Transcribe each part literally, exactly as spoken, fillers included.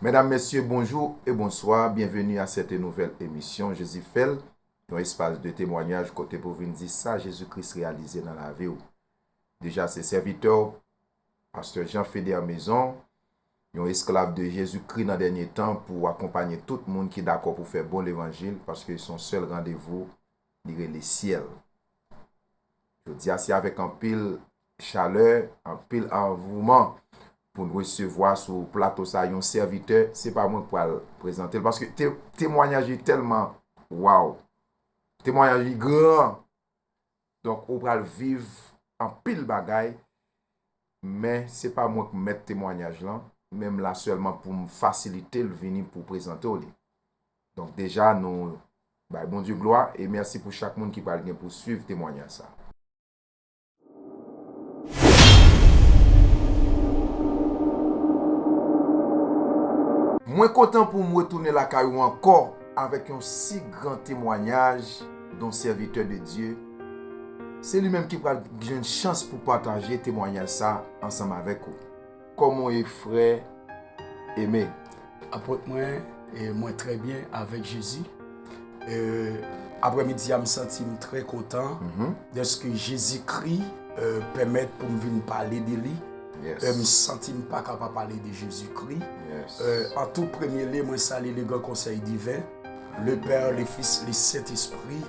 Medam, mesye, bonjou e bonswa. Byenveni a cette nouvelle émission Jezi fè l, yon espas de temwayaj kote pou vin di sa Jezi Kris reyalize nan lavi w. Deja se sèvitè w, Pastè Jean Feder Maison, yon esklav de Jezi Kri nan dènye tan pou akonpanye tout moun ki dakò pou fè bon levanjil, paske se yon sèl randevou, li rele syèl. Jodi a, se avèk anpil chalè, anpil anvouman pou n resevwa sou plato sa yon sèvitè. Se pa mwen k pral prezante l, paske te, temwayaj li tèlman waw. Temwayaj li gran. Donk, ou pral viv anpil bagay, men se pa mwen k mèt temwayaj lan, men m la sèlman pou m fasilite l vini pou prezante w li. Donk, deja, nou bay Bondye glwa e mèsi pou chak moun ki pral gen pou swiv temwayaj sa. Mwen kontan pou m retounen lakay ou ankò avèk yon si gran temwayaj d'un serviteur de Dieu. Se li menm ki pral jwenn chans pou pataje temwayaj sa ansanm avèk ou. Kòman w ye, frè Aimé? Apot mwen, e mwen trè byen avèk Jezi. E, aprèmidi a, m santi m trè kontan dèske Jezikri, e, pèmèt pou m vin pale de li. Yes. E, m santi m pa ka pa pale de Jezikri. Yes. E, an tou premye lye, mwen salye le gran konsèy diven, le Pè, le Fis, le Sentespri,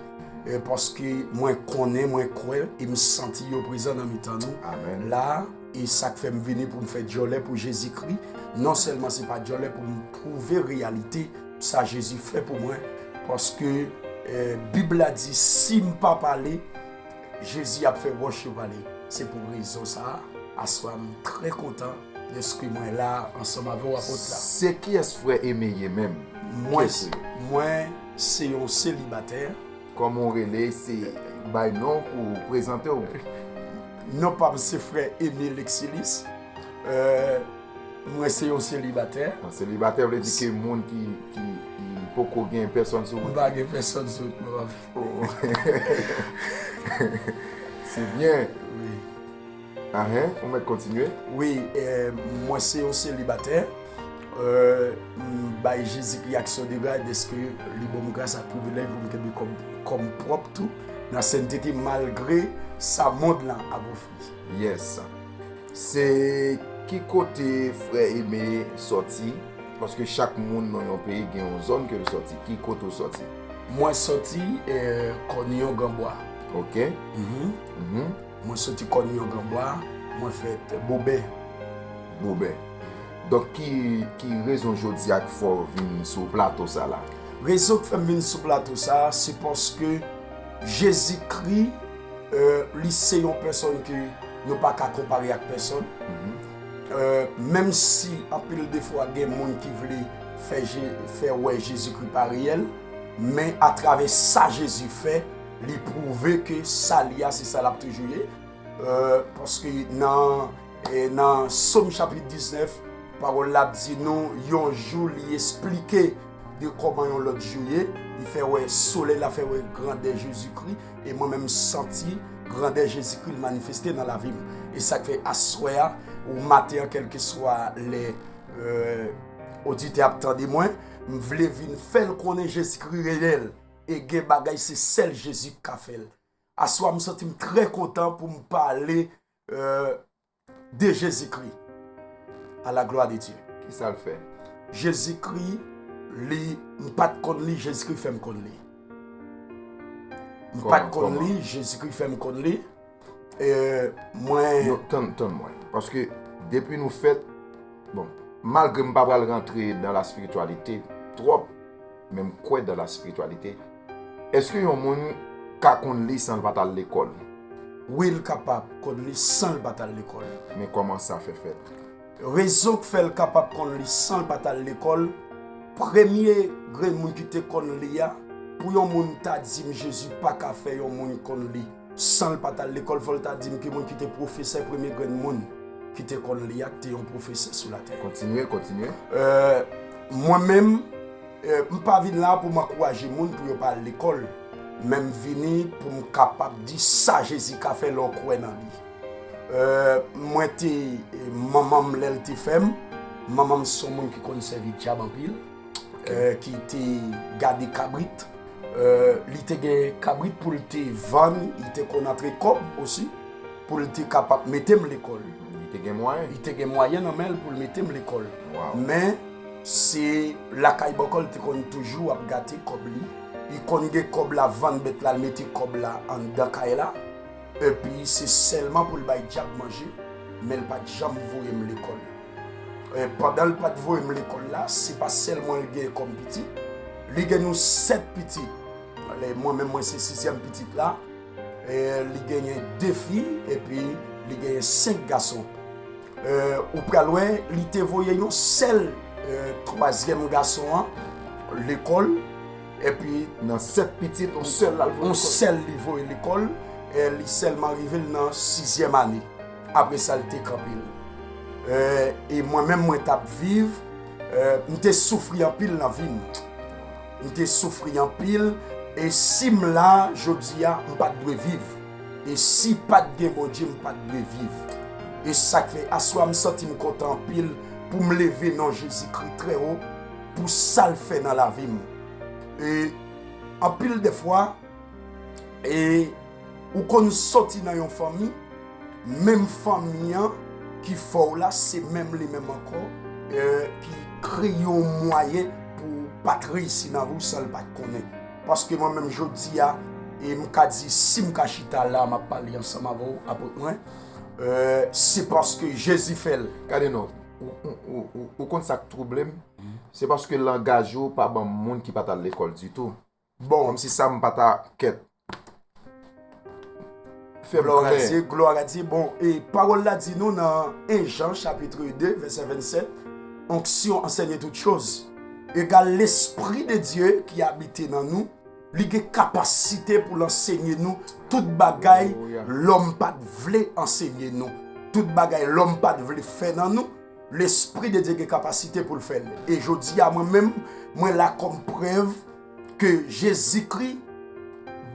e, paske mwen konnen, mwen kwè, e m santi yo prezan nan mitan nou. Amèn. La, e sa k fè m vini pou m fè djòlè pou Jezikri. Non sèlman se pa djòlè pou m pwouve reyalite sa Jezi fè pou mwen, paske, e, Bib la di, si m pa pale, Jezi ap fè wòch yo pale. Se pou rezon sa a, aswè a m trè kontan dèske mwen la ansanm avè w, apot la. Se kiyès frè Aimé ye menm? Mwen, kiyès ou ye? Mwen se yon selibatè. Kòman w rele? Se bay non pou w prezante w. Non pa m se frè Aimé Lexilis. E, mwen se yon selibatè. Yon selibatè vle di ke moun ki, ki, ki poko gen pèsòn sou wout. M pa gen pèsòn sou wout mwen. Oh. Se byen. Wi. Ahen, ou mèt kontinye. Wi, e, mwen se yon selibatè. E, m bay Jezikri aksyon de gras dèske li ban m gras ak privilèj pou m kenbe kò m, kò m pwòp tou nan sentete malgre sa mond lan ap ofri. Yes. Se ki kote frè Aimé sòti? Paske chak moun nan yon peyi gen yon zòn ke l sòti. Ki kote w sòti? Mwen sòti, e, Kòniyon Granbwa. Ok. Mhm. Mhm. Mwen sòti Kòniyon Granbwa, mwen fèt Bobè. Bobè. Donk, ki, ki rezon jodi a k fè w vin sou plato sa la? Rezon k fè m vin sou plato sa a, se paske Jezikri, e, li se yon pèsòn ke nou pa ka konpare ak pèsòn. Mhm. E, menm si anpil de fwa gen moun ki vle fè Je-, fè wè Jezikri pa reyèl, men atravè sa Jezi fè, li pwouve ke sa li a, se sa l ap toujou ye. E, paske nan, e, nan Sòm chapit diznèf, pawòl la ap di nou, yon jou li esplike de kòman yon lòt jou ye, li fè wè solèy la, fè wè grandè Jezikri, e mwen menm m santi grandè Jezikri l manifeste nan lavi m. E sa k fè aswè a, ou maten an, kèlkeswa lè, e, oditè ap tande mwen, m vle vin fè l konnen Jezikri reyèl, e gen bagay se sèl Jezi k ka fè l. Aswè a, m santi m trè kontan pou m pale, e, de Jezikri. À la gloire de Dieu. Kisa l fè? Jezikri, li, m pa t konn li, Jezikri fè m konn li. M pa t konn li, Jezikri fè m konn li. E, mwen... Non, tann, tann mwen. Paske depi nou fèt, bon, malgre m pa pral rantre dans la spiritualité twòp, men m kwè dans la spiritualité. Èske yon moun ka konn li san l pa t al lekòl? Wi, l kapab konn li san l pa t al lekòl. Men kòman sa fè fèt? Rezon k fè l kapab konn li san l pa t al lekòl, premye grenn moun ki te konn li a, pou yon moun ta di m Jezi pa ka fè yon moun konn li san l pa t al lekòl, fò l ta di m ki moun ki te pwofesè, premye grenn moun ki te konn li a, ki te yon pwofesè sou latè. Kontinye, kontinye. E, mwen menm, e, m pa vin la pou m ankouraje moun pou yo pa al lekòl, men m vini pou m kapab di sa Jezi ka fè lè w kwè nan li. E, mwen te, e, manman m, lè l te fè m, Manman m se yon moun ki konn sèvi dyab anpil, eh, ki te gade kabrit. Eh, li te gen kabrit pou l te vann, li te konn antre kòb osi, pou l te kapab mete m lekòl. Li te gen mwayen? Li te gen mwayen nan men l pou l mete m lekòl. Wow. Men, se lakay bòkò l te konn toujou ap gate kòb li. Li konn gen kòb la, vann bèt la, l mete kòb la anndan kay la. Epi se sèlman pou l bay dyab manje, men l pa t janm voye m lekòl. E, pandan l pa t voye m lekòl la, se pa sèl mwen l gen kòm pitit. Li gen nou sèt pitit. Mwen menm, mwen se sizyèm pitit la. E, li genyen de fi, epi li genyen senk gason. E, ou pral wè, li te voye yon sèl, e, twazyèm gason an lekòl, epi nan sèt pitit, yon sèl la l voye yon lekòl. Sèl li voye lekòl, e, li sèlman rive l nan sizyèm ane. Apre sa, l te kanpe l. E, e mwen menm, mwen t ap viv, e, m te soufri anpil nan vi m. M te soufri anpil, e si m la jodi a, m pa t dwe viv. E si pa t gen Bondye, m pa t dwe viv. E sa k fè aswè a m santi m kontan anpil pou m leve non Jezikri trè wo pou sa l fè nan lavi m. E anpil de fwa, e ou konn soti nan yon fanmi, menm fanmi an ki fè w la, se menm li menm ankò, e ki kreye yon mwayen pou w pa t reyisi nan vi w san l pa t konnen. Paske mwen menm jodi a, e m ka di, si m ka chita la, m ap pale ansanm avè w, apot mwen, e, se paske Jezi fè l. Gade non, ou, ou, ou, ou, ou konn sa k twouble m? Se paske langaj ou pa ban m moun ki pa t al lekòl ditou. Bon. Kòmsi sa m pa ta kèt. Fè m klè. Glwa a Dye, glwa a Dye. Bon, e pawòl la di nou nan en Jan, chapit de, vèsè vennsèt, onction enseigne toutes choses. Egal, Lespri de Dye ki abite nan nou, li gen kapasite pou l ansenye nou tout bagay. Alelouya. Lòm pa t vle ansenye nou. Tout bagay lòm pa t vle fè nan nou, Lespri de Dye gen kapasite pou l fè l. E jodi a, mwen menm, mwen la kòm prèv ke Jezikri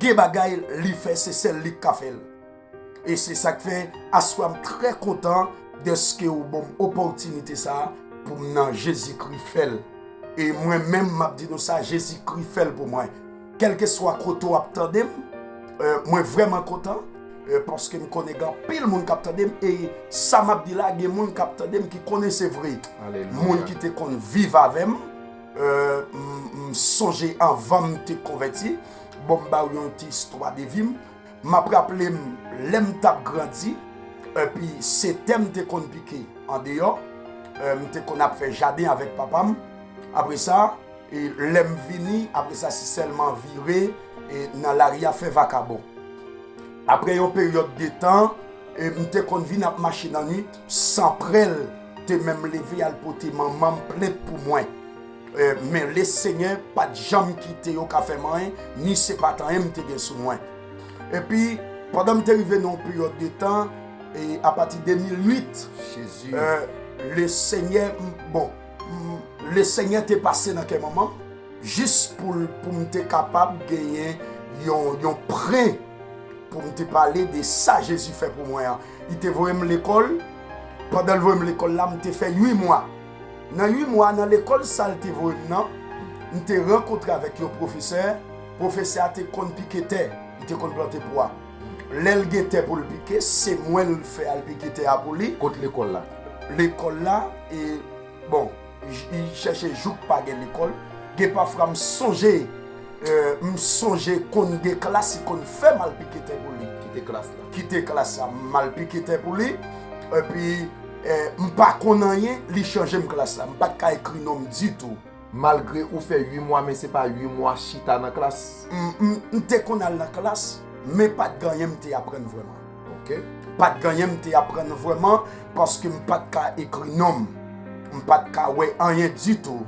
gen bagay li fè, se sèl li k ka fè l. E se sa k fè, aswè a m trè kontan dèske ou ban m opòtinite sa a pou m nan Jezikri fè l. E mwen menm, m ap di nou sa, Jezikri fè l pou mwen. Kèlkeswa kote w ap tande m, e, mwen vrèman kontan, e, paske m konnen gen anpil moun k ap tande m, e sa m ap di la, gen moun k ap tande m ki konnen se vre. Alelouya. Moun ki te konn viv avè m, e, m, m sonje anvan m te konvèti, bon, m ba w yon ti istwa de vi m. M ap raple m, lè m t ap grandi, epi se tè m te konn pike andeyò, e, m te konn ap fè jaden avèk papa m. Apre sa, e, lè m vini, apre sa, se sèlman vire, e, nan lari a fè vakabon. Apre yon peryòd de tan, e, m te konn vin ap mache nan nwit, san prèl te menm leve al pote manman m plent pou mwen. E, men Lesenyè pa t janm kite yo ka fè m anyen, ni se pa t anyen m te gen sou mwen. Epi, pandan m te rive nan yon peryòd de tan, e, apati de mil uit, Jezi. E, Lesenyè, m, bon, m, Lesenyè te pase nan kè manman m, jis pou l, pou m te kapab genyen yon, yon pre pou m te pale de sa Jezi fè pou mwen an. Li te voye m lekòl. Pandan l voye m lekòl la, m te fè uit mwa. Nan uit mwa, nan lekòl sa l te voye m nan, m te rankontre avèk yon pwofesè. Pwofesè a te konn pike tè. Li te konn plante pwa. Lè l gen tè pou l pike, se mwen l fè al pike tè a pou li. Kot lekòl la? Lekòl la, e Bon, j-, li chèche jouk pa gen lekòl. Gen pafwa m sonje, e, m sonje konn gen klas, li konn fè m al pike tè pou li. Kite klas la. Kite klas la, m al pike tè pou li. Epi, e, m pa konn anyen, li chanje m klas la. M pa t ka ekri non m ditou. Malgre ou fè uit mwa, men se pa uit mwa chita nan klas. M, m, m te konn al nan klas, men pa t gen anyen m te aprann vrèman. Ok. Pa t gen anyen m te aprann vrèman, paske m pa t ka ekri non m. M pa t ka wè anyen ditou.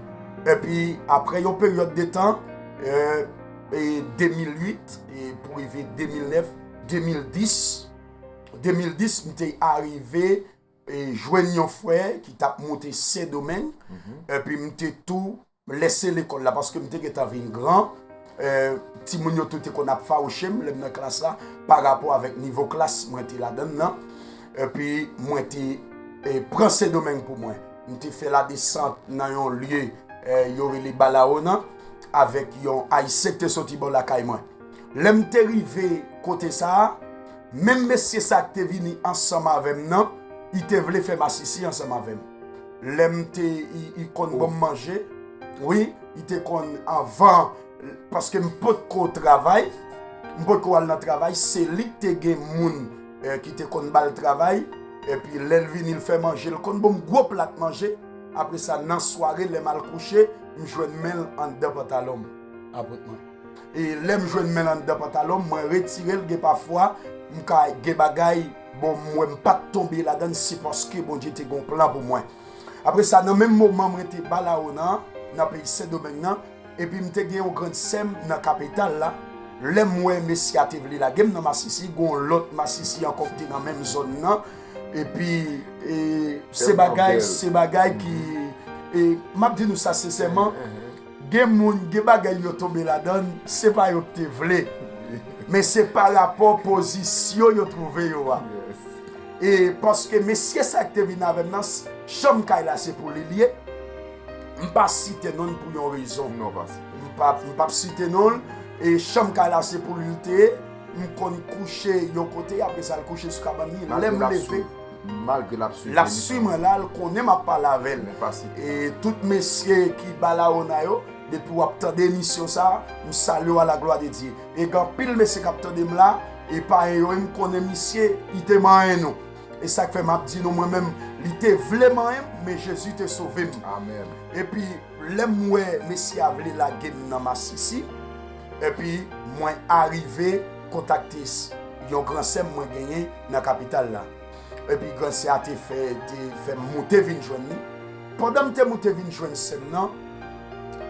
Epi, apre yon peryòd de tan, e, e, de mil uit, e, pou rive de mil nèf, de mil dis, de mil dis, m te arive, e, jwenn yon frè ki t ap moute Sendomeng, epi m te tou lese lekòl la, paske m te gentan vin gran. E, timoun yo tou te konn ap fawouche m lè m nan klas la, pa rapò avèk nivo klas mwen te ladan l nan. Epi mwen te, e, pran Sendomeng pou mwen. M te fè ladesant nan yon lye, eh, yo rele Balaona, avèk yon Ayisyen ki te soti bò lakay mwen. Lè m te rive kote sa a, menm mesye sa a ki te vini ansanm avè m nan, li te vle fè masisi ansanm avè m. Lè m te, li, li konn ban m manje, wi, li te konn anvan, paske m potko travay, m potko al nan travay, se li ki te gen moun, eh, ki te konn ba l travay, epi lè l vini, l fè manje, l konn ban m gwo plat manje. Apre sa, nan sware, lè m al kouche, m jwenn men l anndan pantalon m, apot mwen. E lè m jwenn men l anndan pantalon m, mwen retire l, gen pafwa, m ka gen bagay, bon, m wè m pa t tonbe ladan l, se paske Bondye te gen yon plan pou mwen. Apre sa, nan menm moman, mwen te Balaona, nan peyi Sendomeng nan, epi m te gen yon grann sè m nan kapital la. Lè m wè mesye a te vle lage m nan masisi, gen yon lòt masisi ankò ki te nan menm zòn nan. Epi, e, se bagay, se bagay ki, e, m ap di nou sa sensèman, gen moun, gen bagay yo tonbe ladan l, se pa yo ki te vle. Men se pa rapò pozisyon yo twouve yo a. E paske mesye sa ki te vin avè m nan, s- chanm kay la se pou li l ye. M pa site non l pou yon rezon. Non, pa site. M pa, m p ap site non l. E chanm kay la se pou li l te ye. M konn kouche yon kote, apre sa l kouche sou kabann li. Lè m leve, malgre l ap swiv mwen la, l konnen m ap pale avè l. E tout mesye ki Balaona yo, depi w ap tande emisyon sa a, m salye w a la glwa de Dye. E gen anpil mesye k ap tande m la, e payen yo, e m konnen misye, li te manyen nou. E sa k fè m ap di nou, mwen menm, li te vle manyen m, men Jezi te sove m. Epi, lè m wè mesye a vle lage m nan masisi, epi mwen arive kontakte s- yon gran sè m mwen genyen nan kapital la. Epi gran sè a te fè, te fè m moute vin jwenn li. Pandan m te moute vin jwenn sè m nan,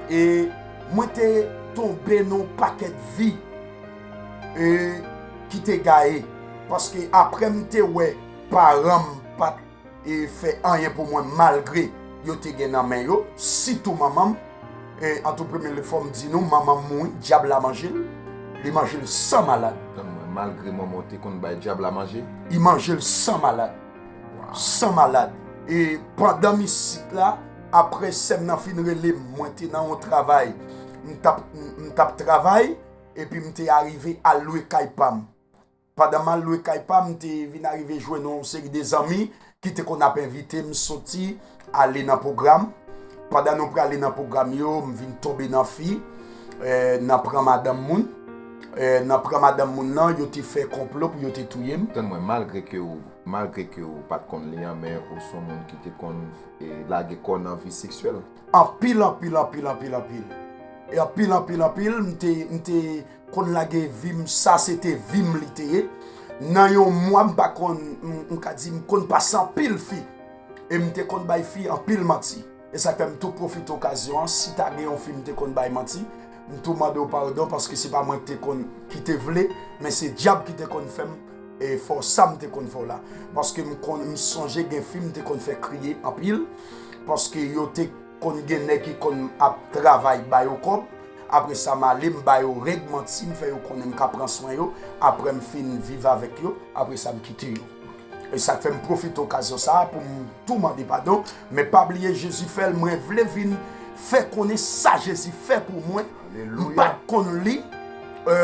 e mwen te tonbe nan yon pakèt vi, e ki te gaye. Paske apre m te wè paran m pa t, e, fè anyen pou mwen malgre yo te gen nan men yo, sitou manman m. E, an tou premye lè, fò m di nou, manman m mouri, dyab la manje l. Li manje l san malad. Tann mwen, malgre manman w te konn bay dyab la manje? Li manje l san malad. San malad. E pandan m isit la, apre sè m nan fin rele m, mwen te nan yon travay. M t ap, m t ap travay, epi m te arive al lwe kay pa m. Pandan m al lwe kay pa m, m te vin arive jwenn yon seri de zanmi ki te konn ap envite m soti, ale nan pwogram. Pandan nou prale nan pwogram yo, m vin tonbe nan fi, eh, nan pran madanm moun. Eh, nan pran madanm moun nan, yo te fè konplo pou yo te touye m. Tann mwen, malgre ke w, malgre ke w pa t konn li an, men ou se yon moun ki te konn, eh, lage kò w nan vi seksyèl? Anpil, anpil, anpil, anpil, anpil. E anpil, anpil, anpil, m te, m te konn lage vi m, sa se te vi m li te ye. Nan yon mwa, m pa konn, m, m ka di, m konn pase anpil fi. E m te konn bay fi anpil manti. E sa fè m tou pwofite okazyon an, si ta gen yon fi m te konn bay manti, m tou mande w padon, paske se pa mwen ki te konn, ki te vle, men se dyab ki te konn fè m, e, fè w sa m te konn fè w la. Paske m konn, m sonje gen fi m te konn fè kriye anpil, paske yo te konn gen nèg ki konn ap travay ba yo kòb. Apre sa, m ale, m ba yo règ manti, m fè yo konnen m ka pran swen yo. Apre m fin viv avèk yo, apre sa, m kite yo. E sa k fè m pwofite okazyon sa a pou m tou mande padon. Men pa bliye, Jezi fè l, mwen vle vin fè konnen sa Jezi fè pou mwen. M pa t konn li, e,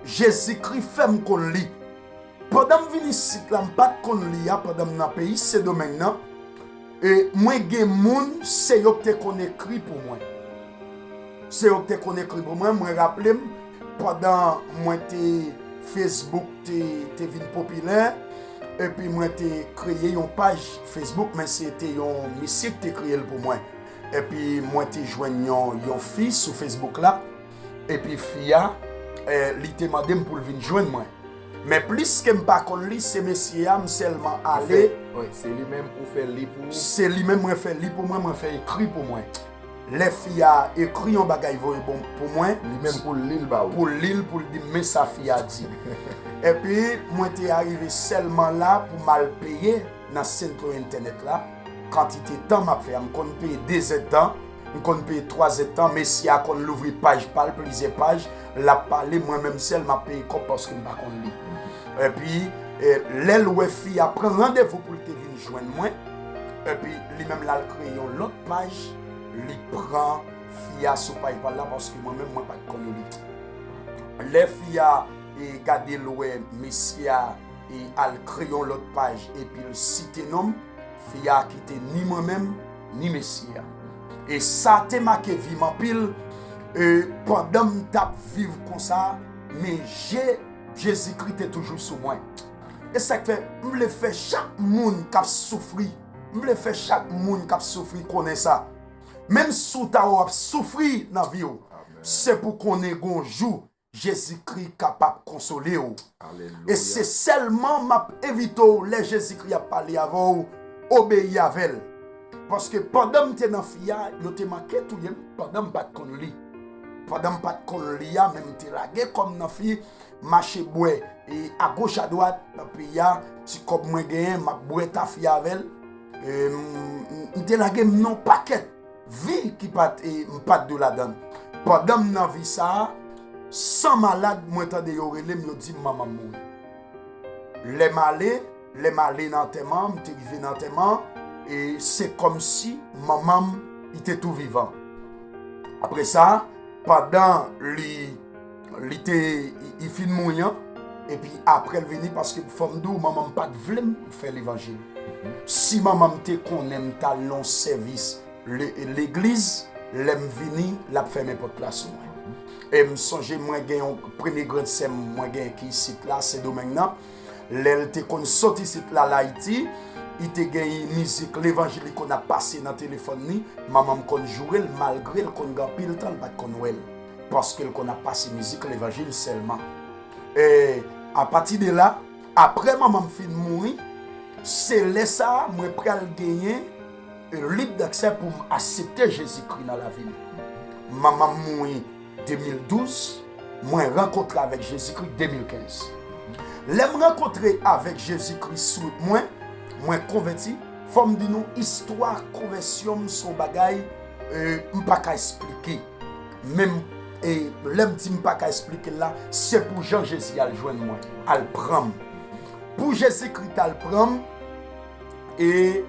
Jezikri fè m konn li. Pandan m vin isit la, m pa t konn li a, pandan m nan peyi Sendomeng nan, e mwen gen moun, se yo ki te konn ekri pou mwen. Se yo ki te konn ekri pou mwen, mwen raple m, pandan mwen te, Facebook te, te vin popilè, epi mwen te kreye yon paj Facebook, men se te yon mesye ki te kreye l pou mwen. Epi mwen te jwenn yon, yon fi sou Facebook la, epi fi a, eh, li te mande m pou l vin jwenn mwen. Men pliske m pa konn li, se mesye a, m sèlman ale. Wi, se li menm ou fè li pou ou? Se li menm mwen fè li pou mwen, mwen fè ekri pou mwen. Lè fi a ekri yon bagay voye bon pou mwen, li menm pou l li l ba ou, pou l li l, pou l di m, men sa fi a di. Epi, mwen te arive sèlman la pou m al peye nan Sentro Entènèt la, kantite tan m ap fè a, m konn peye de zèdtan, m konn peye twa zèdtan, mesye a konn louvri paj pa l, plizyè paj, l ap pale, mwen menm sèl m ap peye kòb paske m pa konn li. Epi, e, lè l wè fi a pran randevou pou l te vin jwenn mwen, Epi li menm l al kreye yon lòt paj, li pran fi a sou paj pa l la, paske mwen menm mwen pa t konn li. Lè fi a e gade l wè mesye a e al kreye yon lòt paj epi l site non m, fi a kite ni mwen menm, ni mesye a. E sa te make vi m anpil, e pandan m t ap viv konsa, men je Jezikri te toujou sou mwen. E sa k fè m vle fè chak moun k ap soufri, m vle fè chak moun k ap soufri konnen sa. Menm si w ta wè w ap soufri nan vi w, se pou konnen gon jou Jezikri kapab konsole w. E se sèlman m ap envite w lè Jezikri ap pale avè w, obeyi avè l. Paske pandan m te nan fi a, yo te manke touye m pandan m pa t konn li. Pandan m pa t konn li a, men m te lage kò m nan fi, mache bwè e agoch adwat nan peyi a, ti kòb mwen genyen, m ap bwè tafya avè l. E, m, m te lage m nan yon pakèt vi ki pa t, e, m pa t dwe ladan l. Pandan m nan vi sa a, san malad, mwen tande yo rele m, yo di m manman m mouri. Lè m ale, lè m ale nan antèman an, m te rive nan antèman an, e se kòmsi manman m, li te tou vivan. Apre sa, pandan li, li te, li, li fin mouri an, epi apre l vini, paske fò m di w, manman m pa t vle m fè levanjil. Si manman m te konnen m t al nan yon sèvis le-, legliz, lè m vini, l ap fèmen pòt la sou mwen. E m sonje mwen gen yon premye grann sè m, mwen gen ki isit la, Sendomeng nan. Lè l te konn sot isit la, l Ayiti, li te gen mizik levanjil li konn ap pase nan telefòn li. Manman m konn joure l, malgre l konn gen anpil tan l pa t konn wè l. Paske l konn ap pase mizik levanjil sèlman. E apati de la, apre manman m fin mouri, se lè sa a mwen pral genyen, e, lib daksè pou m aksepte Jezikri nan lavi m. Manman m mouri de mil douz, mwen rankontre avèk Jezikri de mil kenz. Lè m rankontre avèk Jezikri sou wout mwen, mwen konvèti, fò m di nou, istwa konvèsyon m se yon bagay, e, m pa ka esplike. Men m, e, lè m di m pa ka esplike l la, se pou jan Jezi al jwenn mwen, al pran m. Pou Jezikri t al pran m, e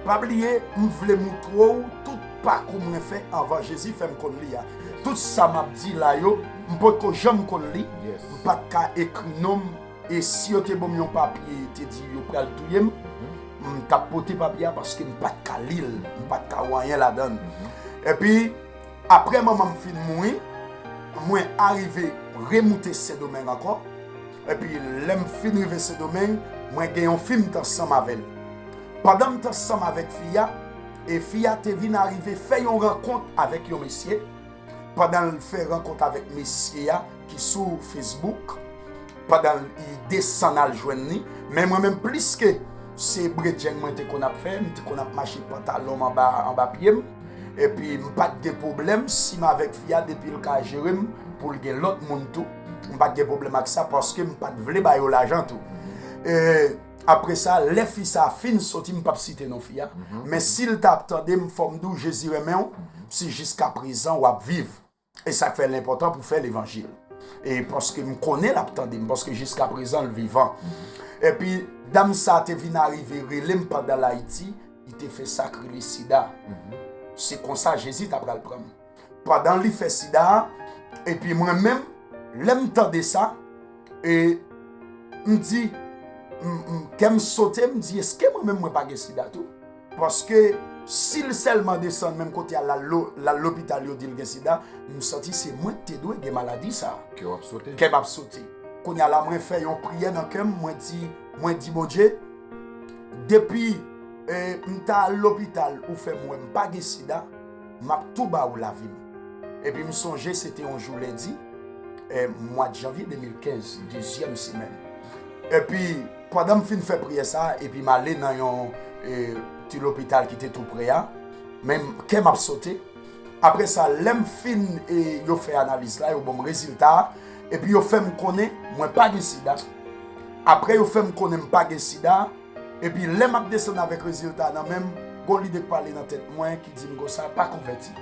pa bliye, m vle moutre w tout pakou mwen fè anvan Jezi fè m konn li a. Tout sa m ap di la yo, m potko janm konn li. M pa t ka ekri non m, e si yo te ban m yon papye, te di yo pral touye m, m t ap pote papye a paske m pa t ka li l, m pa t ka wè anyen ladan l. Epi, apre manman m fin mouri, mwen arive remoute Sendomeng ankò. Epi lè m fin rive Sendomeng, mwen gen yon fi m t ansanm avè l. Pandan m t ansanm avèk fi a, e fi a te vin arive fè yon rankont avèk yon mesye. Pandan l fè rankont avèk mesye a ki sou Facebook, pandan li desann al jwenn li, men mwen menm pliske se bredjeng mwen te konn ap fè, m te konn ap mache pantalon m anba, anba pye m. Epi m pa t gen pwoblèm si m avèk fi a depi l ka jere m pou l gen lòt moun tou. M pa t gen pwoblèm ak sa paske m pa t vle ba yo lajan tou. E apre sa, lè fi sa a fin soti, m p ap site non fi a, men si l ta ap tande m, fò m di w Jezi renmen w, si jiskaprezan w ap viv. E sa k fè l enpòtan pou fè levanjil. E paske m konnen l ap tande m, paske jiskaprezan l vivan. Epi, dam sa a te vin arive rele m pandan l Ayiti, li te fè sa k rele sida. Se konsa Jezi ta pral pran m. Pandan li fè sida a, epi mwen menm, lè m tande sa, e m di, m, m, kè m sote, m di, èske mwen menm mwen pa gen sida tou? Paske si l sèlman desann menm kote a, l al lo-, l al lopital, yo di l gen sida, m santi se mwen k te dwe gen maladi sa a. Kè w ap sote. Kè m ap sote. Kounye a la, mwen fè yon priyè nan kè m, mwen di, mwen di Bondye, depi, e, m ta al lopital, ou fè m wè m pa gen sida, m ap tou ba ou lavi m. Epi m sonje se te yon jou lendi, e, mwa janvye de mil kenz, dezyèm semèn. Epi, pandan m fin fè priyè sa a, epi m ale nan yon, e, ti lopital ki te tou pre a, men m, kè m ap sote. Apre sa, lè m fin, e, yo fè analiz la, yo ban m rezilta a, epi yo fè m konnen mwen pa gen sida. Apre yo fè m konnen m pa gen sida, epi lè m ap desann avèk rezilta a nan men m, gon lide k pale nan tèt mwen ki di m konsa, pa konvèti.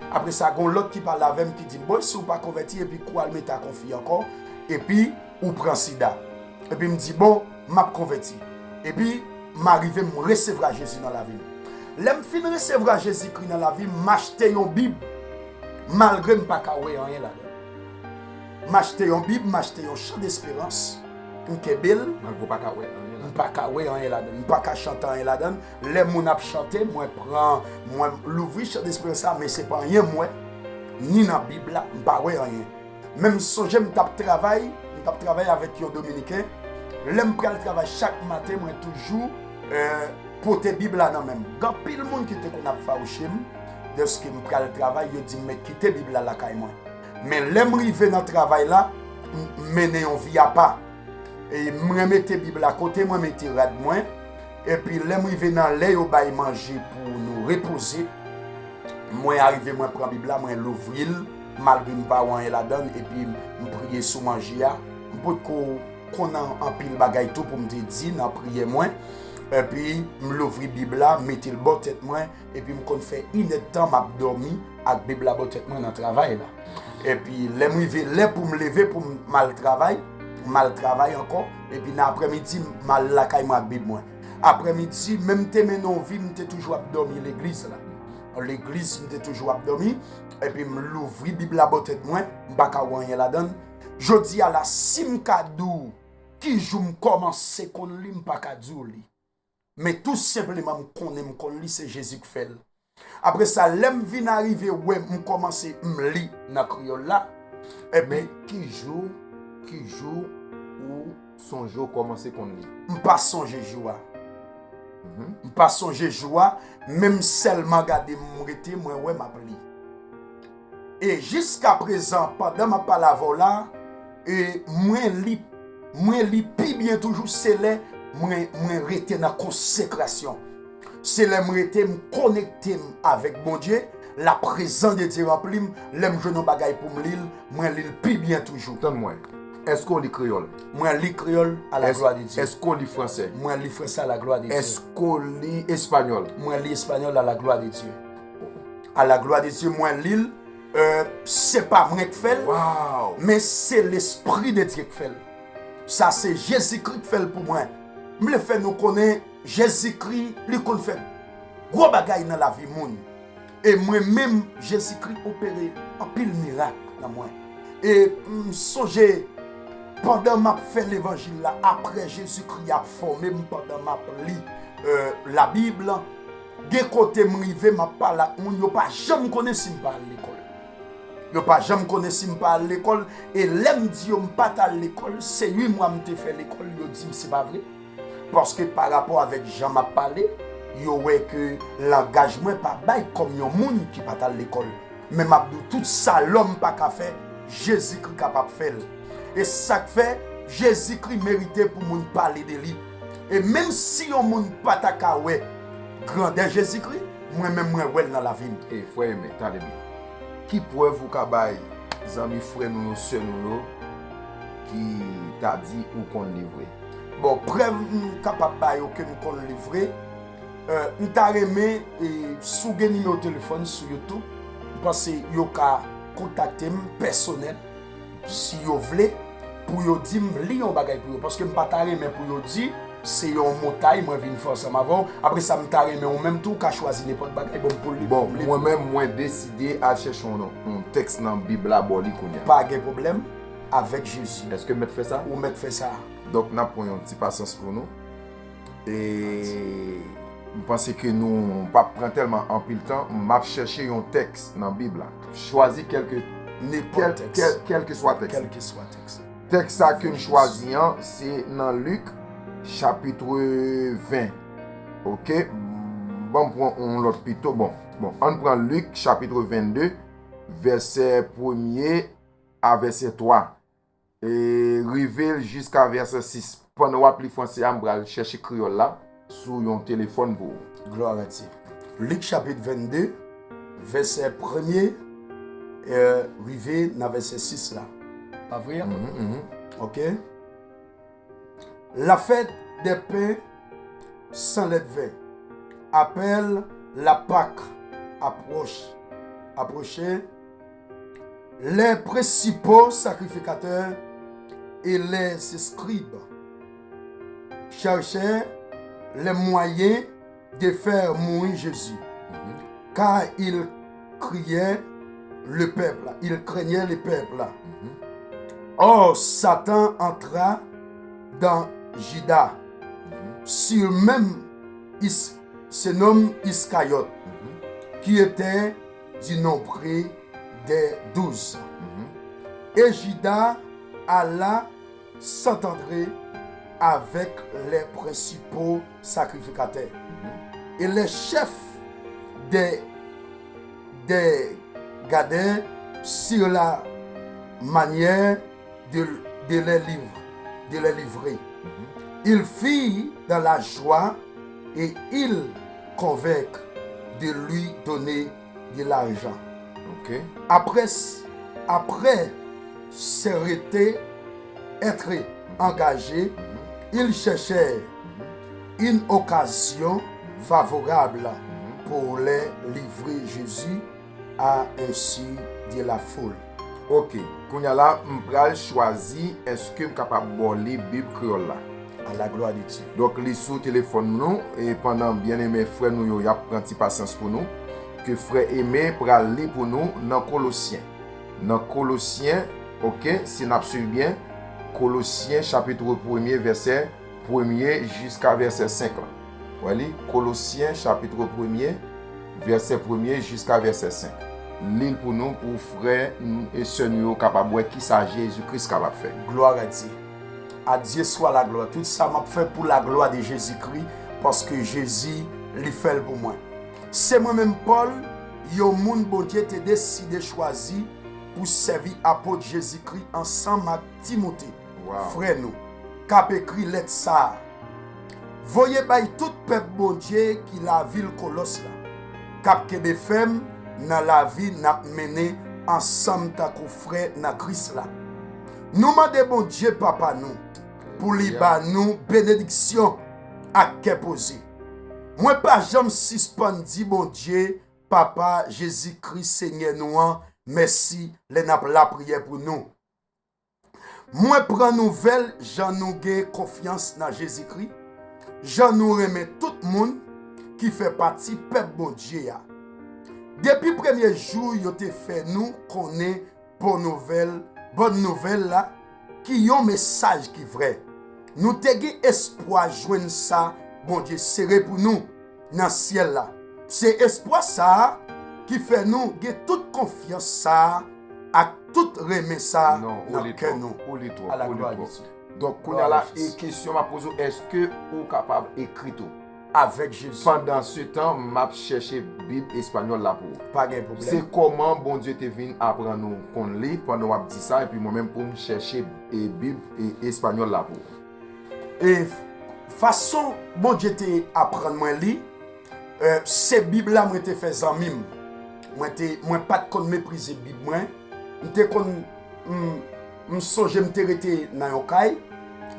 Apre sa, gon lòt ki pale avè m ki di m, bon, si w pa konvèti, epi kou al mete ak yon fi ankò, epi ou pran sida. Epi m di, bon, m ap konvèti. Epi m arive, m resevwa Jezi nan lavi m. Lè m fin resevwa Jezikri nan lavi m, m achte yon Bib, malgre m pa ka wè anyen ladan l. M achte yon Bib, m achte yon Chan Desperans, m kenbe l. Malgre w pa ka wè anyen ladan l. M pa ka wè anyen ladan l, m pa ka chante anyen ladan l. Lè moun ap chante, mwen pran, mwen louvri Chan Desperans la, men se pa anyen m wè, ni nan Bib la, m pa wè anyen. Men m sonje m t ap travay, m t ap travay avèk yon Dominiken. Lè m pral travay chak maten, mwen toujou, eh, pote Bib la nan men m. Gen anpil moun ki te konn ap fawouche m, dèske m pral travay, yo di m, "Mèt, kite Bib la lakay mwen." Men lè m rive nan travay la, m, m mennen yon vi apa. E mwen mete Bib la kote mwen mete rad mwen. Epi lè m rive nan lè yo bay manje pou nou repoze, mwen arive, mwen pran Bib la, mwen louvri l, malgre m pa wè anyen ladan l, epi m priye sou manje a. M potko konn an-, anpil bagay tou pou m te di nan priyè mwen. Epi m louvri Bib la, mete l bò tèt mwen, epi m konn fè inèdtan m ap dòmi ak Bib la bò tèt mwen nan travay la. Epi lè m rive lè pou m leve pou m al travay, m al travay ankò, epi nan aprèmidi, m al lakay mwen ak Bib mwen. Aprèmidi, men m te mennen yon vi, m te toujou ap dòmi legliz la. Legliz, m te toujou ap dòmi, epi m louvri Bib la bò tèt mwen, m pa ka wè anyen ladan l. Jodi a la, si m ka di w ki jou m kòmanse konn li, m pa ka di w li. Men tou senpleman, m konnen m konn li, se Jezi k fè l. Apre sa, lè m vin arive, wè m kòmanse, m li nan kreyòl la. Epi men ki jou, ki jou ou sonje w kòmanse konn li? M pa sonje jou a. Mhm. M pa sonje jou a, men m sèlman gade m rete, mwen wè m ap li. E jiskaprezan, pandan m ap pale avè w la, e mwen li, mwen li pi byen toujou, se lè mwen, mwen rete nan konsekrasyon. Se lè m rete, m konekte m avèk Bondye, laprezans de Dye ranpli m, lè m jwenn yon bagay pou m li l, mwen li l pi byen toujou. Tann mwen. Èske w li kreyòl? Mwen li kreyòl, à la gloire de Dieu. Èske w li fransè? Mwen li fransè, à la gloire de Dieu. Èske w li espanyòl? Mwen li espanyòl, à la gloire de Dieu. À la gloire de Dieu, mwen li l, euh, se pa mwen k fè l, men se Lespri de Dye k fè l. Sa se Jezikri k fè l pou mwen. M vle fè nou konnen Jezikri, li konn fè gwo bagay nan lavi moun. E mwen menm, Jezikri opere anpil mirak nan mwen. E m sonje, pandan m ap fè levanjil la, apre Jezikri ap fòme m, pandan m ap li, euh, Labib, gen kote m rive, m ap pale ak moun, yo pa janm konnen si m pa al lekòl. Yo pa janm konnen si m pa al lekòl, e lè m di yo m pa t al lekòl, se uit mwa m te fè lekòl, yo di m se pa vre. Paske pa rapò avèk jan m ap pale, yo wè ke langaj mwen pa bay kòm yon moun ki pa t al lekòl. Men m ap di w, tout sa lòm pa ka fè, Jezikri kapab fè l. E sa k fè, Jezikri merite pou moun pale de li. E menm si yon moun pa ta ka wè grandè Jezikri, mwen menm mwen wè l nan lavi m. E frè Aimé, tande byen. Ki prèv ou ka bay zanmi, frè nou yo, sè nou yo, ki ta di ou konn li vre? Bon, prèv m kapab ba yo ke m konn li vre, euh, m ta renmen, e, si w gen nimewo telefòn sou YouTube, m panse yo ka kontakte m pèsonèl, si yo vle, pou yo di m li yon bagay pou yo. Paske m pa ta renmen pou yo di, se yon montay mwen vin fè ansanm avè w. Apre sa, m ta renmen ou menm tou, ou ka chwazi nenpòt bagay, ban m pou l li. Bon, mwen menm, mwen deside al chèche yon, yon tèks nan Bib la, ba w li kounye a. Pa gen pwoblèm, avèk Jezi. Èske m mèt fè sa? Ou mèt fè sa. Donk, n ap pran yon ti pasyans pou nou. E m panse ke nou p ap pran tèlman anpil tan. M ap chèche yon tèks nan Bib la. Chwazi kèlke, nenpòt tèks, kèl, kèlkeswa tèks. Kèlkeswa tèks. Tèks sa ke m chwazi an, se nan Lik, chapit ven. Oke? Ban m pran yon lòt pito. Bon, bon, ann pran Lik, chapit vennde, vèsè premye a vèsè twa. E rive jiska vèsè sis. Pandan w ap li franse a, m pral chèche kreyòl la sou yon telefòn pou ou. Gloire à Dieu. Lik chapit vennde, vèsè premye, e rive nan vèsè sis la. Pa vre? Mhm, mhm. Oke. La fête des pains sans levain. Appel la Pâque approche. Approche. Les principaux sacrificateurs et les scribes cherchèrent les moyens de faire mourir Jésus, car il criait le peuple, il craignait le peuple. Or, Satan entra dans Judas, surnommé Is-, se nomme Iscariote, qui était du nombre des douze. Et Judas alla s'entendre avec les principaux sacrificateurs et les chefs des, des gardes sur la manière de, de les livrer, de les livrer. Ils firent dans la joie et ils convinrent de lui donner de l'argent. Ok. Après, après s'être, être engagés, ils cherchèrent une occasion favorable pour les livrer Jésus à insu de la foule. Ok. Kounye a la, m pral chwazi èske m kapab ba w li Bib kreyòl la. À la gloire de Dieu. Donk, li sou telefòn nou, e pandan byeneme frè nou yo y ap pran ti pasyans pou nou, ke frè Eme pral li pou nou nan Kolosyen. Nan Kolosyen, ok, si n ap swiv byen, Kolosyen chapit premye, vèsè premye jiska vèsè senk la. Wè li, Kolosyen chapit premye, vèsè premye jiska vèsè senk. Li l pou nou, pou frè n- e sè nou yo kapab wè kisa Jezi Kris kapab fè. Gloire à Dieu. À Dieu soit la gloire. Tout sa m ap fè pou la gloire de Jésus-Christ, paske Jezi, li fè l pou mwen. Se mwen menm Pòl, yon moun Bondye te deside chwazi pou sèvi apot Jezikri ansanm ak Timote, Wow. frè nou, k ap ekri lèt sa a. Voye bay tout pèp Bondye ki lavil Kolòs la, k ap kenbe fèm nan lavi n ap mennen ansanm tankou frè nan Kris la. Nou mande Bondye Papa nou pou li ba nou benediksyon ak kè poze. Mwen pa janm sispann di Bondye, Papa, Jezikri, Senyè nou an, mèsi lè n ap lapriyè pou nou. Mwen pran nouvèl jan nou gen konfyans nan Jezikri, jan nou renmen tout moun ki fè pati pèp Bondye a. Depi premye jou yo te fè nou konnen bon nouvèl, bòn nouvèl la, ki yon mesaj ki vrè. Nou te gen espwa jwenn sa Bondye sere pou nou nan syèl la. Se espwa sa a ki fè nou gen tout konfyans sa a ak tout renmen sa a Non, ou nan li kè twòp, nou. Ou li twòp, À la ou li gloire de twòp. Dieu. Donk, kounye a la, e kesyon m ap poze w, èske ou kapab ekri tou? Avèk Jezi. Pandan se tan, m ap chèche Bib espanyòl la pou ou. Pa gen Se pwoblèm. Kòman Bondye te vin aprann ou konn li pandan w ap di sa, epi mwen menm pou m chèche e Bib e espanyòl la pou ou. E f- fason Bondye te aprann mwen li, e, se Bib la mwen te fè zanmi m. Mwen te, mwen pa t konn meprize Bib mwen. M te konn, m, m sonje m te rete nan yon kay.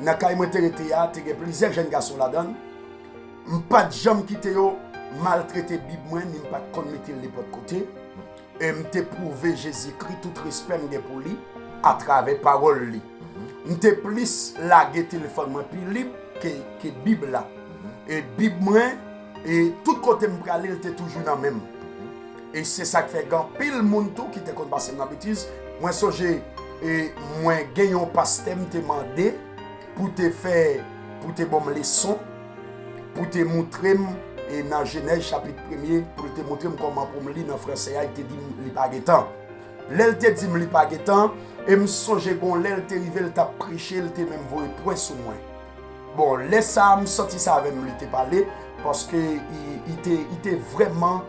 Nan kay mwen te rete a, te gen plizyè jèn gason ladan l. M pa t janm kite yo maltrete Bib mwen, ni m pa t konn mete l nenpòt kote. E m te pwouve Jezikri tout respè m gen pou li atravè pawòl li. M te plis lage telefòn mwen pi lib ke, ke Bib la. E Bib mwen, e tout kote m prale, l te toujou nan men m. E se sa k fè gen anpil moun tou ki te konn pase m nan betiz. Mwen sonje, e mwen gen yon pastè m te mande pou te fè, pou te ban m leson, pou te montre m, e nan Jenèz chapit premye, pou l te montre m kòman pou m li nan franse a, li te di m li pa gen tan. Lè l te di m li pa gen tan, e m sonje gon lè l te rive, l t ap preche, l te menm voye pwen sou mwen. Bon, lè sa a, m santi sa avè m li te pale, paske i, i te, i te vrèman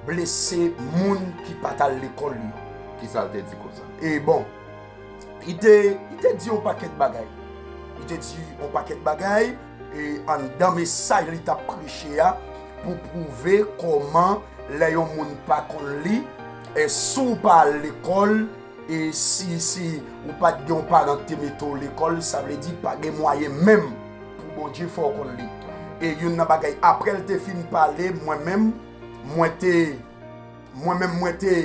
blese moun ki pa t al lekòl yo. Kisa l te di konsa? E bon, li te, li te di yon pakèt bagay. Li te di yon pakèt bagay, e anndan mesaj li t ap preche a, pou pwouve kòman lè yon moun pa konn li, e si w pa al lekòl, e si, si ou pa t gen yon paran ki te mete w lekòl, sa vle di pa gen mwayen menm pou Bondye fè w konn li. E youn nan bagay, apre l te fin pale, mwen menm, mwen te, mwen menm, mwen te,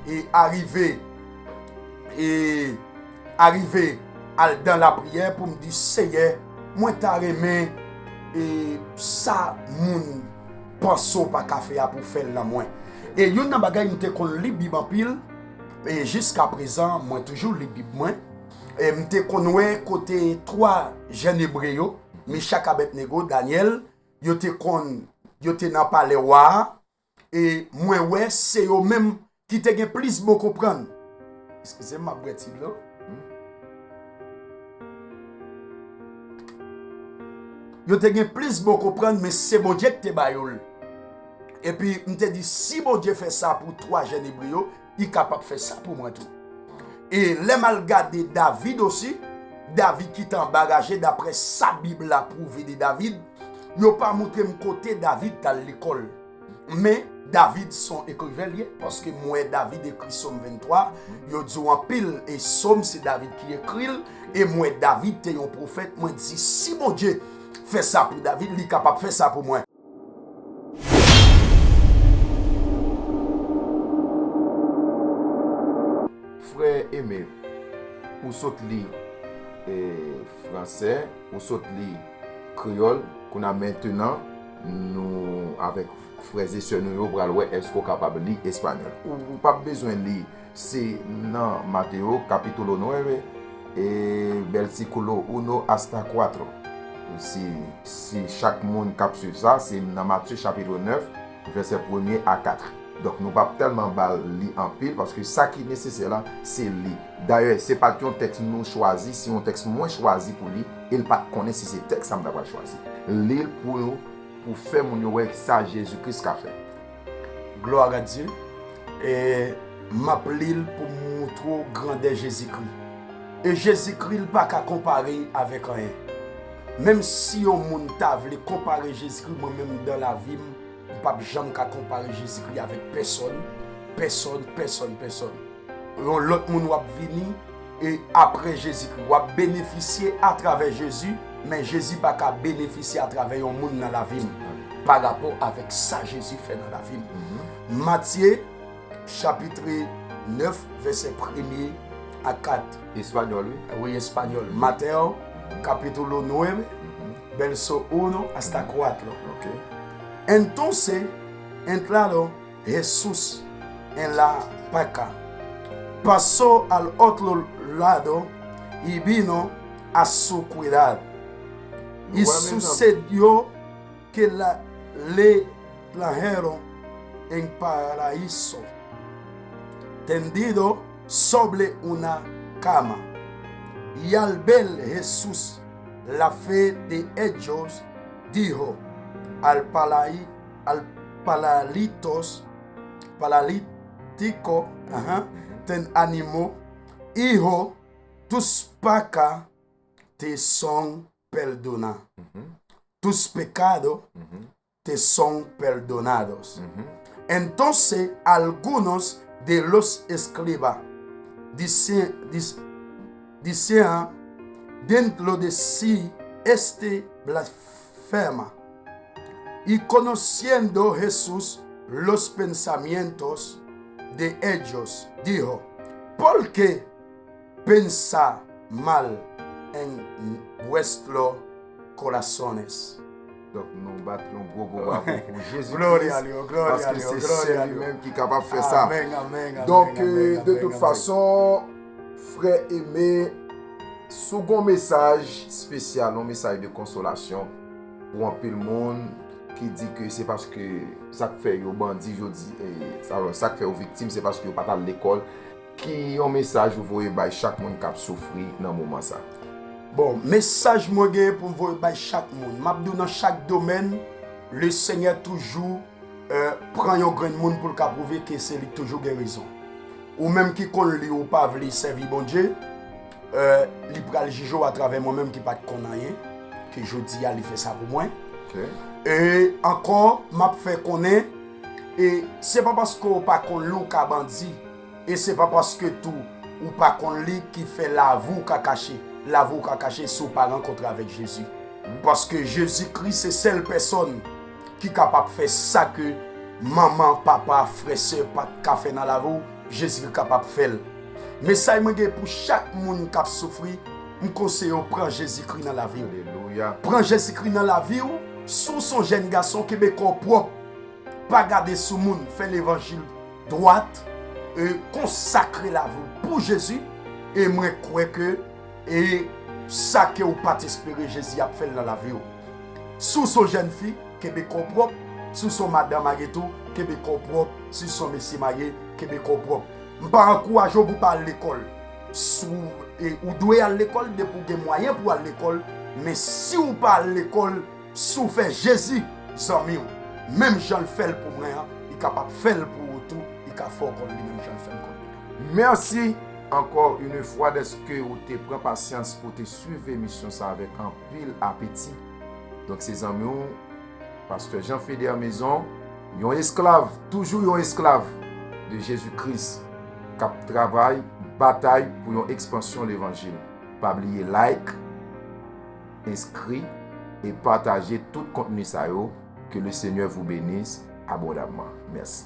e arive, e arive al dan lapriyè pou m di, Seyè, mwen ta renmen, e sa moun panse w pa ka fè a pou w fè l nan mwen. E youn nan bagay m te konn li Bib anpil, e jiska prezan, mwen toujou li Bib mwen. E m te konn wè kote twa jèn Ebre yo, Michak, Abèdnego, Danyèl, yo te konn, yo te nan palè wa a, e mwen wè se yo menm ki te gen plis bon konprann. Eskize m, m ap bwè ti dlo. Yo te gen plis bon konprann, men se Bondye ki te ba yo l. Epi, m te di, si Bondye fè sa pou twa jèn Ebre yo, li kapab fè sa pou mwen tou. E lè m al gade David osi, David ki te anbaraje, daprè sa Bib la pwouve de David, yo pa montre m kote David t al lekòl. Men, David se yon ekriven l ye, paske m wè David ekri Sòm venntwa, yo di w anpil, e Sòm se David ki ekri l, e m wè David te yon pwofèt, mwen di, si Bondye fè sa pou David, li kapab fè sa pou mwen. Frè Aimé, ou sot li, e, fransè, ou sot li kreyòl, kounye a mentenan, nou, avèk frè e sè nou yo, pral wè èske w kapab li espanyòl. Ou, ou p ap bezwen li, se nan Mateo, capítulo nueve, e versículo uno hasta cuatro. Si, si chak moun k ap swiv sa, se nan Matye chapit nèf, vèsè premye a kat. Donk, nou p ap tèlman ba l li anpil, paske sa ki nesesè la, se li. Dayè, se pa t yon tèks nou chwazi, se yon tèks mwen chwazi pou li, e l pa t konnen si se tèks sa m ta pral chwazi. Li l pou, pou fè moun yo wè sa Jezi Kris ka fè. Gloire à Dieu. E m ap li l pou m moutre w grandè Jezikri. E Jezikri, l pa ka konpare avèk anyen. Menm si yon moun ta vle konpare Jezikri, mwen menm, dan lavi m, m p ap janm ka konpare Jezikri avèk pèsòn, pèsòn, pèsòn, pèsòn. Yon lòt moun w ap vini, e apre Jezikri, w ap benefisye atravè Jezi, men Jezi pa ka benefisye atravè yon moun nan lavi m, pa rapò avèk sa Jezi fè nan lavi m. Matye, chapit nèf, vèsè premye a kat. Espanyòl, wi. Wi, espanyòl. Mateo, capítulo nueve, verso uno hasta cuatro. Ok. Entonces entraron Jesús en la barca, pasó al otro lado y vino a su ciudad. Y sucedió que la, le trajeron en paraíso, tendido sobre una cama. Y al ver Jesús la fe de ellos, dijo al, palai- al paralitos, paralítico, ajá, te animó, hijo, tus pecas te son perdona, tus pecados te son perdonados. Entonces algunos de los escribas dice- dis- decían dentro de sí, este blasfema. Y conociendo Jesús los pensamientos de ellos, dijo, ¿por qué pensáis mal en vuestros corazones? Donk, nou bat yon gwo, gwo bravo pou Jezi Kris, paske se sèl li menm ki kapab fè sa. Amèn, amèn, amèn. Donk, de tout fason, frè Aimé, si w gen yon mesaj espesyal, yon mesaj de konsolasyon pou anpil moun ki di ke se paske sa k fè yo bandi jodi, e, sa, sa k fè yo viktim, se paske yo pa t al lekòl. Ki yon mesaj ou voye bay chak moun k ap soufri nan moman sa? Bon, mesaj mwen genyen pou m voye bay chak moun, m ap di w nan chak domèn, Lesenyè toujou, eh, pran yon grenn moun pou l ka pwouve ke se li k toujou gen rezon. Ou menm ki konn li ou pa vle sèvi Bondye, eh, li pral jije w atravè mwen menm ki pa t konn anyen, ke jodi a li fè sa pou mwen. Ok. E ankò, m ap fè konnen, e se pa paske w pa konn li w ka bandi, e se pa paske tou ou pa konn li ki fè lavi w ka kache. Lavi w ka kache si w pa rankontre avèk Jezi. Paske Jezi Kris se sèl pèsòn ki kapab fè sa ke manman, papa, frè, sè pa t ka fè nan lavi w, Jezi kapab fè l. Mesaj mwen gen pou chak moun k ap soufri, m konseye w pran Jezikri nan lavi w. Alelouya. Pran Jezikri nan lavi w, si w se yon jèn gason, kenbe kò w pwòp. pa gade sou moun, fè levanjil dwat, e konsakre lavi w pou Jezi, e mwen kwè ke e sa ke w pa t espere Jezi ap fè l nan lavi w. Si w se yon jèn fi, kenbe kò w pwòp. Si w se yon madan marye tou, kenbe kò w pwòp. Si w se yon mesye marye, kenbe kò w pwòp. M pa ankouraje w pou w pa al lekòl. Si w, e, ou dwe al lekòl depi w gen mwayen pou w al lekòl, men si w pa al lekòl, si w fè Jezi zanmi w, menm jan l fè l pou mwen an, li kapab fè l pou ou tou, li ka fè w kòl li menm jan l fè m kòl li. Mèsi ankò une fwa dèske ou te pran pasyans pou te swiv emisyon sa avèk anpil apeti. Donk se zanmi w, Pastè Jean Feder Maison, yon esklav, toujou yon esklav de Jezi Kris, k ap travay, batay pou yon ekspansyon levanjil. Pa bliye like, enskri e pataje tout kontni sa yo. Que le Seigneur vous bénisse abondamment. Mèsi.